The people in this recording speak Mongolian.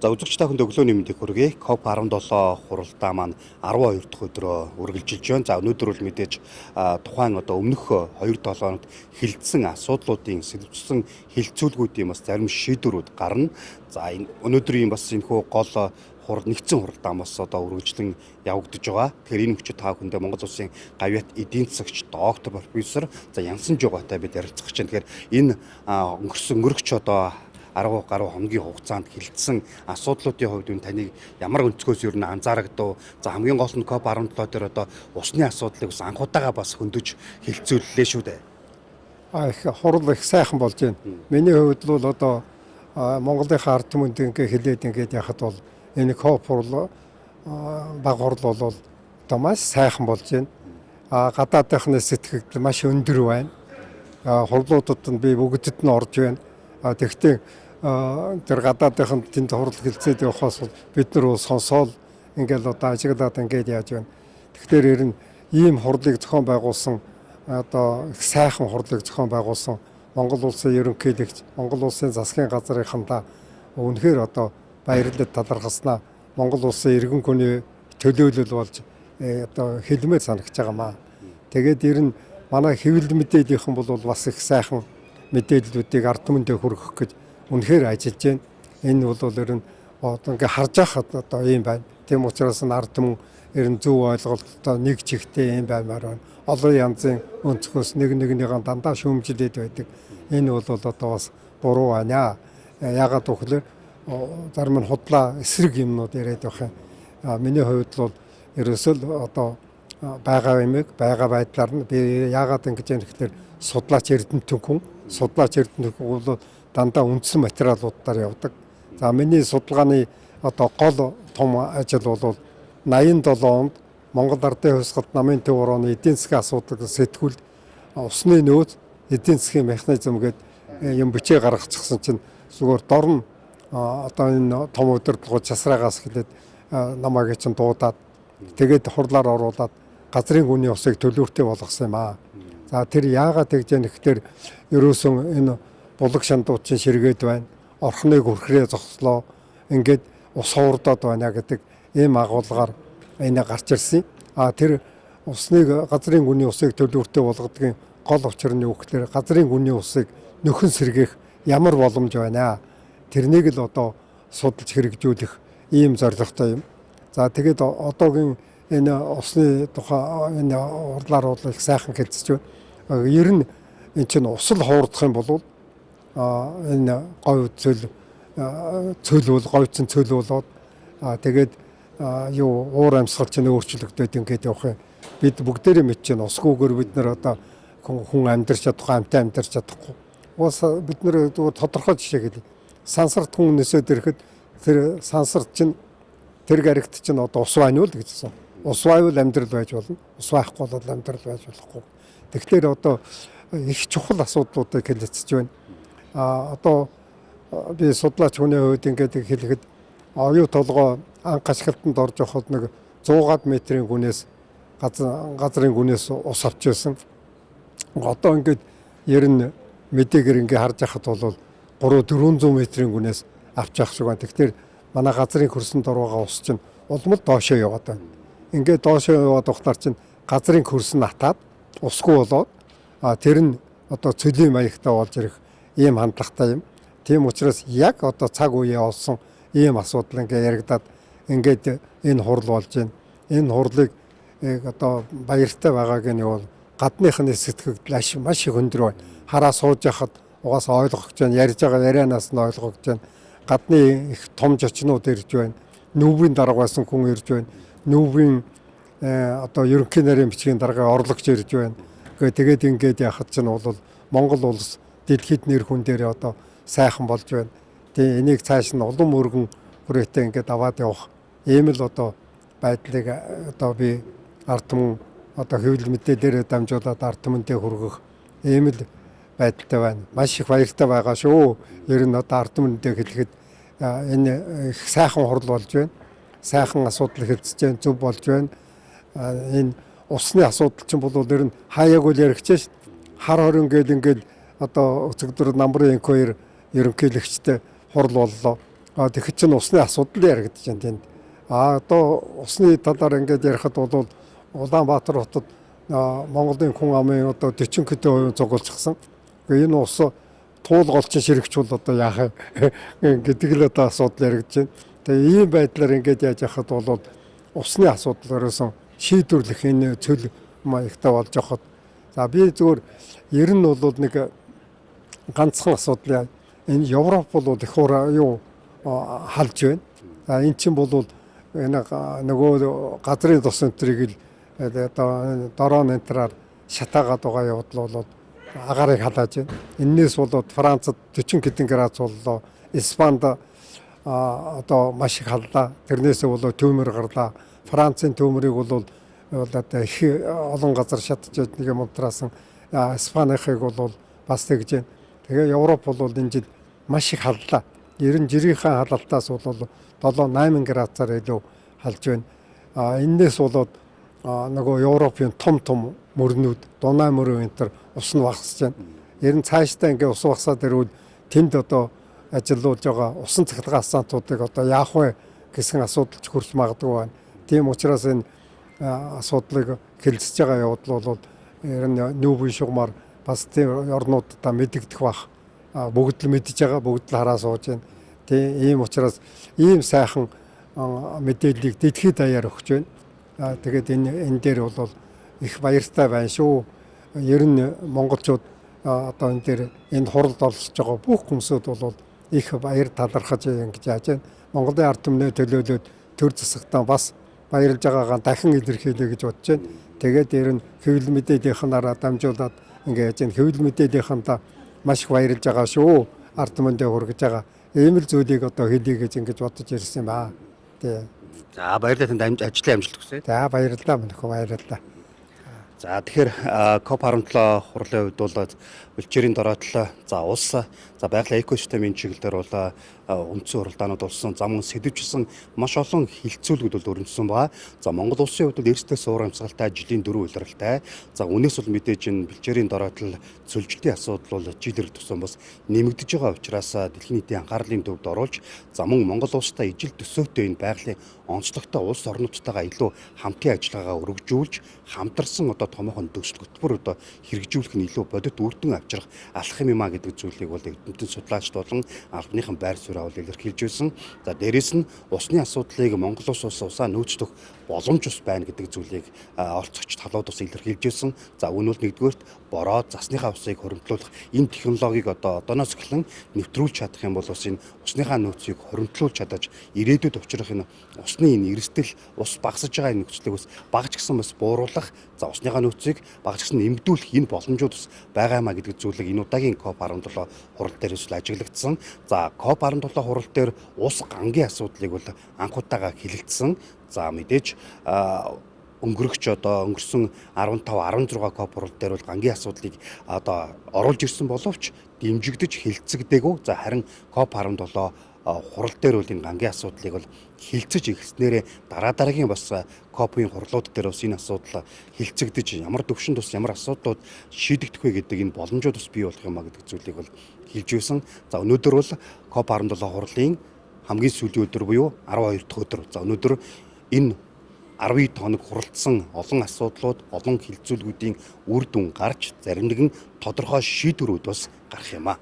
За, үзэгч та бүхэнд өглөөний мэндийг хүргэе. COP17 хуралдаа маань 12 дахь өдрөө үргэлжилж байна. За, өнөөдөр бол мэдээж тухайн одоо өмнөх 2 7 хоногт хэлэлцсэн асуудлуудын сэдэвчсэн хэлэлцүүлгүүдийн бас зарим шийдвэрүүд гарна. За, энэ өнөөдрийн бас энэхүү гол хурал нэгдсэн хуралдаан бас одоо үргэлжлэн явагдаж байгаа. Тэгэхээр энэ мөчид та бүхэндээ Монгол Улсын гавьяат эдийн засагч, доктор, профессор за Янсан Жугатай бид ярилцах гэж байна. Тэгэхээр энэ өнгөрсөн өнгөрөгч одоо 10 гаруй хоногийн хугацаанд хэлэлцсэн асуудлуудын хувьд энэ таныг ямар өнцгөөс ер нь анзаарагдав? За, хамгийн гол нь COP17 дээр одоо усны асуудлыг бас анх удаага бас хөндөж хэлэлцүүллээ шүү дээ. Их хурал их сайхан болж байна. Миний хувьд бол одоо Монголынхаа ард түмэнд ингээ хэлээд ингээд яхад бол энэ COP хурал, бага хурал бол одоо маш сайхан болж байна. Гадаадынхны сэтгэгдэл маш өндөр байна. Хурлуудад нь би бүгдэд нь орж байна. Тэгвэл тэр гадаадынханд тэнд хурал хэлцээд явахаас бол бид нар бол сонсоол ингээл одоо ажиглаад ингээд яаж байна. Тэгэхээр ер нь ийм хурлыг зохион байгуулсан, одоо их сайхан хурлыг зохион байгуулсан Монгол улсын ерөнхийлөгч, Монгол улсын засгийн газрынхандаа үнэхээр одоо баярлал талархаснаа Монгол улсын иргэн хүний төлөөлөл болж одоо хэлмээр санагч байгаа маа. Тэгээд ер нь манай хэвлэл мэдээллийнхэн бол бас их сайхан мэдээллүүдийг ард түмэндээ хүргэх гэж үнэхээр ажиллаж байна. Энэ бол ер нь одоо ингээ харж байхад одоо ийм байна. Тийм учраас нь ард түмэн ер нь зөв ойлголттой нэг чигтээ юм баймаар байна. Олон янзын өнцгөөс нэг нэгнийгээ дандаа шүүмжлээд байдаг. Энэ бол одоо бас буруу байна. Яагаад гэвэл зарим нь худлаа эсрэг юмнууд яриад байх юм. Миний хувьд бол ерөөсөө л одоо байгаа юмыг байгаа байдлаар нь, би яагаад ингэж юм гэхээр судлаач эрдэмтэн хүн, судлаач эрдэмтэн хүн бол дандаа үндсэн материалуудаар явдаг. За, миний судалгааны одоо гол том ажил бол 87 онд Монгол Ардын Хувьсгалт намын төв орооны эдийн засгийн асуудал сэтгүүл усны нөөц, эдийн засгийн механизм гээд юм бичээ гаргачихсан чинь зүгээр дорн одоо энэ том удирдлагууд часраагаас эхлээд намайг чинь дуудаад, тэгээд хурлаар оруулаад газрын гүний усыг төлөөртэй болгосон юм аа. За, тэр яагаад тэгж яах гэхээр ерөөсөн энэ булаг шандууд чинь ширгээд байна. Орхныг хүрхрээ зогслоо. Ингээд ус хуурдаад байна гэдэг ийм агуулгаар энэ гарч ирсэн. Тэр усныг, газрын гүний усыг төлөөртэй болгодгийн гол учир нь юу гэхээр газрын гүний усыг нөхөн сэргээх ямар боломж байна. Тэрнийг л одоо судалж хэрэгжүүлэх ийм зорилготой юм. За, тэгээд одоогийн энэ усны тухай энэ хурлаар бол их сайхан хэлцэж байна. Ер нь энэ чинь ус л хуурдах юм бол энэ говь цөл цөл бол говьцэн цөл болоод, тэгээд юу уур амьсгал чинь өөрчлөгдөд ингээд явах юм. Бид бүгдээрээ мэдэж байна. Усгүйгээр бид нар одоо хүн амьдарч чадахгүй, амьтан амьдарч чадахгүй. Уус бид нар зүгээр тодорхой жишээ хэлье. Сансарт хүн нисээд ирэхэд тэр сансарт чинь, тэр гаригт чинь одоо ус байна уу л гэжсэн. Ус байвал амьдрал байж болно. Ус байхгүй бол амьдрал байж болохгүй. Тэгэхээр одоо их чухал асуудлуудыг хэлэлцэж байна. Одоо би судлаач хүний хувьд ингээд хэлэхэд оюу толгой анх ашиглалтанд орж явахад нэг 100 метрийн гүнээс, газрын гүнээс ус авч байсан. Одоо ингээд ер нь мэдээгээр ингээ харж байхад бол 3 400 метрийн гүнээс авч явах шиг байна. Тэгэхээр манай газрын хөрсөнд ороо ус чинь улам л доошоо яваад байна. Ингээд доошоо яваад байхлаар чинь газрын хөрсөн атаад усгүй болоод, тэр нь одоо цөлийн маягтай болж ирэх ийм хандлагатай юм. Тийм учраас яг одоо цаг үеэ олсон ийм асуудал ингээ яригадаад ингээд энэ хурал болж байна. Энэ хурлыг одоо баяртай байгааг нь бол гадныхны сэтгэгдэл маш их өндөр байна. Хараа сууж яхад угаасаа ойлгогдож байна. Ярьж байгаа ярианаас нь ойлгогдож байна. Гадны их том зочнууд ирж байна. Нүүбийн дарга байсан хүн ирж байна. Нүүбийн одоо ерөнхий нарийн бичгийн даргын орлогч ирж байна. Тэгээд ингээд яхад чинь бол Монгол улс дэлхийд нэр хүн дээр одоо сайхан болж байна. Тэгээ энийг цааш нь улам өргөн хүрээтэй ингээд аваад явах ийм л одоо байдлыг одоо би ард түмэн одоо хэвлэл мэдээлэлээр дамжуулаад ард түмэндээ хүргэх ийм л байдалтай байна. Маш их баяртай байгаа шүү. Ер нь одоо ард түмэндээ хэлэхэд энэ их сайхан хурал болж байна. Сайхан асуудал хэлцэж байна, зөв болж байна. Энэ усны асуудал чинь бол ер нь хаяаг үл яригч ш. Хар хорин гээл ингээл одоо өцөгдөр намрын инквайр ерөнхийлөгчтэй хурал боллоо. Тэгэхэд чинь усны асуудал яригдаж байна тэнд. Одоо усны талаар ингээд ярихад бол Улаанбаатар хотод Монголын хүн амын одоо 40 хэдэн хувийн цуглуулчихсан. Энэ ус туулголч ширэгчүүл одоо яах юм гэдэг л одоо асуудал яригдаж байна. Тэгээ ийм байдлаар ингээд яаж яхад бол усны асуудал ерөөсөн шийдвэрлэх энэ цөл маягтай болж явахад за би зүгээр ер нь бол нэг ганцхан асуудал энэ Европ бол их юу халж байна. За эн чинь бол энэ нөгөө газрын тус энтрийг л одоо дрон энтраар шатаагаад байгаа явдал бол агаарыг халааж байна. Эннээс болоод Францад 40 хэдэн градус боллоо. Испанд одоо маш их халлаа. Тэрнээсээ болоод төмөр гарлаа. Францын төмөрийг бол одоо их олон газар шатж нэг юм унтраасан. Испанийнхыг бол бас тэгж байна. Тэгээ Европ бол энэ жил маш их халлаа. Ер нь жирийнхээ халалтаас бол 7 8 градусаар илүү халж байна. Эннээс болоод нөгөө Европын том том мөрнүүд, Дунай мөрөн энэ төр ус нь багасж байна. Ер нь цаашдаа ингээ ус багасаад ирвэл тэнд одоо ажиллуулж байгаа усан цахилгаан станцуудыг одоо яах вэ гэсэн асуудал ч хөрч магадгүй байна. Тийм учраас энэ асуудлыг хэлцэж байгаа явдал бол ер нь нүүбэн шугамар бас тийм орнуудаа мэдэгдэх бах. Бүгд л мэдж байгаа, бүгд л хараа сууж байна. Тийм ийм учраас ийм сайхан мэдээллийг дэлхийд даяар өгч байна. Тэгээд энэ дээр бол их баяртай байна шүү. Ер нь монголчууд одоо энэ дээр энэ хуралд оролцож байгаа бүх хүмүүсүүд бол их баяр талархаж ингэж яаж байна. Монголын ард түмнээ төлөөлөөд төр засагтаа бас баярлж байгаагаа дахин илэрхийлье гэж бодож байна. Тэгээд ер нь хэвлэл мэдээллийнхнаараа дамжуулаад ингэ яаж байна. Хэвлэл мэдээллийнхэндээ маш их баярлж байгаа шүү. Ард түмэндээ хүргэж байгаа ийм л зүйлийг одоо хэлье гэж ингэж бодож ирсэн юм аа. Тий. За баярлалаа, танд ажлын амжилт хүсье. За баярлалаа мөнхөө баярлалаа. За тэгэхээр COP17 хурлын хувьд бол бэлчээрийн дороотол за улс за байгалийн экосистемийн чиглэлээр бол үндсэн хуралдаанууд болсон зам мөн сэдвжсэн маш олон хилцүүлгүүд бол өрнөсөн ба. За Монгол улсын хувьд бол эрсдэл суур амьсгалтай жилийн 4 улиралтай. За үнээс бол мэдээж энэ бэлчээрийн дороотол цөлжилтийн асуудал бол жил ирэх тусам бас нэмэгдэж байгаа учраас дэлхийн нийтийн анхаарлын төвд оруулж за мөн Монгол улстай ижил төсөөтэй энэ байгалийн онцлогтой улс орнуудтайгаа илүү хамтын ажиллагаагаа өргөжүүлж хамтарсан одоо томоохон төсөл хөтөлбөр одоо хэрэгжүүлэх нь илүү бодит үр дүн авчрах алах юм а гэдэг зүйлийг бол эрдэмтэн судлаачид болон албаныхан байр суурь бол илэрхийлж байсан. За дээрэс нь усны асуудлыг Монгол улс усаа нөөцлөх боломж ус байна гэдэг зүйлийг оролцогч талууд бас илэрхийлж байсан. За үүн бол нэгдүгээрт бороо засныхаа усыг хуримтлуулах энэ технологиг одоо одооноос эхлэн нэвтрүүлж чадах юм бол бас энэ усныхаа нөөцийг хуримтлуулж чадаж ирээдүйд учрах энэ усны энэ эрсдэл ус багасж байгаа энэ нөхцөлийг бас багаж гисэн бас бууруулах за усныхаа нөөцийг багаж гисэн нэмэгдүүлэх энэ боломжууд бас байгаа юм а гэдэг зүйлийг энэ удаагийн COP17 хурал дээр эсвэл ажиглагдсан. За COP17 хурал дээр ус гангийн асуудлыг бол анх удаага хэлэлцсэн. За мэдээж өнгөрөгч одоо өнгөрсөн 15 16 COP хурал дээр бол гангийн асуудлыг одоо оруулж ирсэн боловч дэмжигдэж хэлцэгдээгүй. За харин COP17 хурал дээр бол энэ гангийн асуудлыг бол хилцэж эхэлснээрээ дараа дараагийн бас COP-ийн хурлууд дээр бас энэ асуудал хилцэгдэж ямар төвшөнд бас ямар асуудлууд шийдэгдэх вэ гэдэг энэ боломжууд бас бий болох юм а гэдэг зүйлийг бол хэлж байсан. За өнөөдөр бол COP17 хурлын хамгийн сүүлийн өдөр буюу 12 дахь өдөр. За өнөөдөр энэ 10 хоног хуралдсан олон асуудлууд, олон хилцүүлгүүдийн үр дүн гарч зарим нэгэн тодорхой шийдвэрүүд бас гарах юм а.